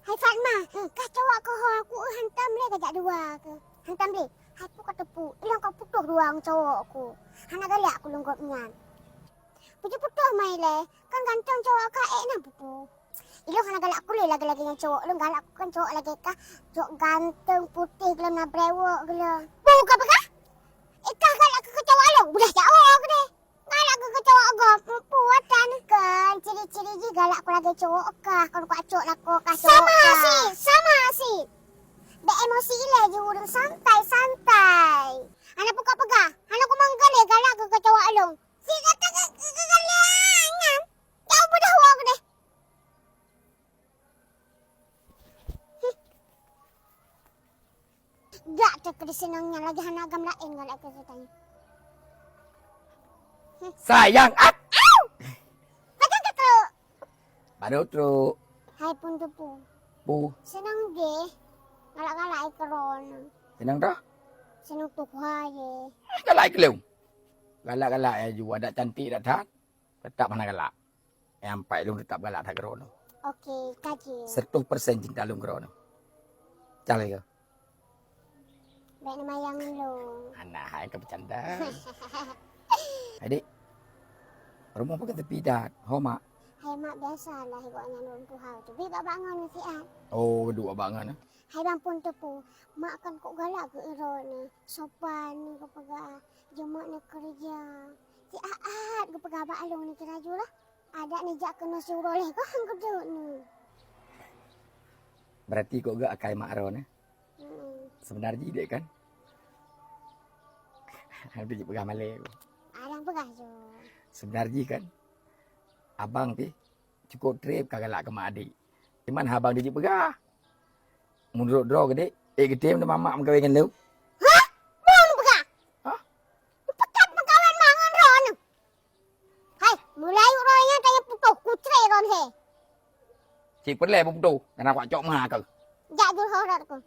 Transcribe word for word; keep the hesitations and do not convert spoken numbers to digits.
Hai Fatma, ka cowok keuh ho aku, eh, hantom lé kajak dua keuh. Hantom lé. Hai peue ka teupeu, ilong ka putôh dua ngon cowok ku. Hana galak ku lôn gobnyan. Peue jiputôh mai lé, kan ganteng cowok ka ék na pupu. Ilong hana galak ku lé lagèe-lagèe nyan cowok, ilong galak ku kan cowok lagèe kah, cowok ganteng, putéh, geulam na brewok geulam. Peue ka peugah? Eh, kah galak keu cowok ilong, beulah jak woe keudeh. Galak keu cowok gob, pupu atan kan, ciri-ciri jih galak ku lagèe cowok kah, kon kucok lakoe kah cowok kah. Sama sit, sama sit. Bèk emosi ilèe jih ureueng, santai-santai. Hana peugah-peugah, hana kumangga lé galak keu cowok ilong. Si gata ke, ke, ke, galak nyan. Jauh beudah woe keudeh. Dak teuh keu seunang nyan lagèe hana agam laén ngon lagèe geutanyoe. Sayang, ah! Au! Pajan ka trok? Baru trok. Hai pun teupeu. Pu. Seunang deh. Galak-galak ai keurona. Seunang dah? Seunang tuha ye. Galak ai keulong. Galak-galak ai ju, adak cantik dak that. Teutap hana galak. Nyang pai lôn teutap galak that keudroe. Oke, ka jeuet. Seratus persen cinta lôn keudroe. Calon ke? Bèk neumayang lôn. Hana hai ka bercanda. Adik, rumoh pakai tepi dat, ho mak? Hai mak, biasalah gobnyan ureueng tuha tu. Bèk bak-bak ngon siat. Oh, duek bak-bak ngon, eh? Hai bang pun teupeu, mak kan kok galak keu droeneuh, sopan geupeugah, jeuet mak neukeureuja. Siat-at geupeugah bak lôn nyoe laju lah. Adak neujak keunoe siuroe lhèe goh han geuduek nyoe. Berarti kok geuh akai mak droeneuh? Hmm. Sebenar jih dek kan? Hana jeuet peugah malèe. Alang peugah ju. Sebenar jih kan? Abang pih cukup trép ka galak keu mak adik. Cuman haba jeuet peugah. Meunurot droe geude, ék geutem teuma mak meukawen ngon lôn. Hah? Bang peugah? Hah? Peugah meukawen mak ngon droeneuh. Hai, mulai uroe nyan tanyoe putôh, kucré droeneuh he. Cit peureulèe beuputôh, kana kucok meuha keuh. Jak jeuet ho rot ku.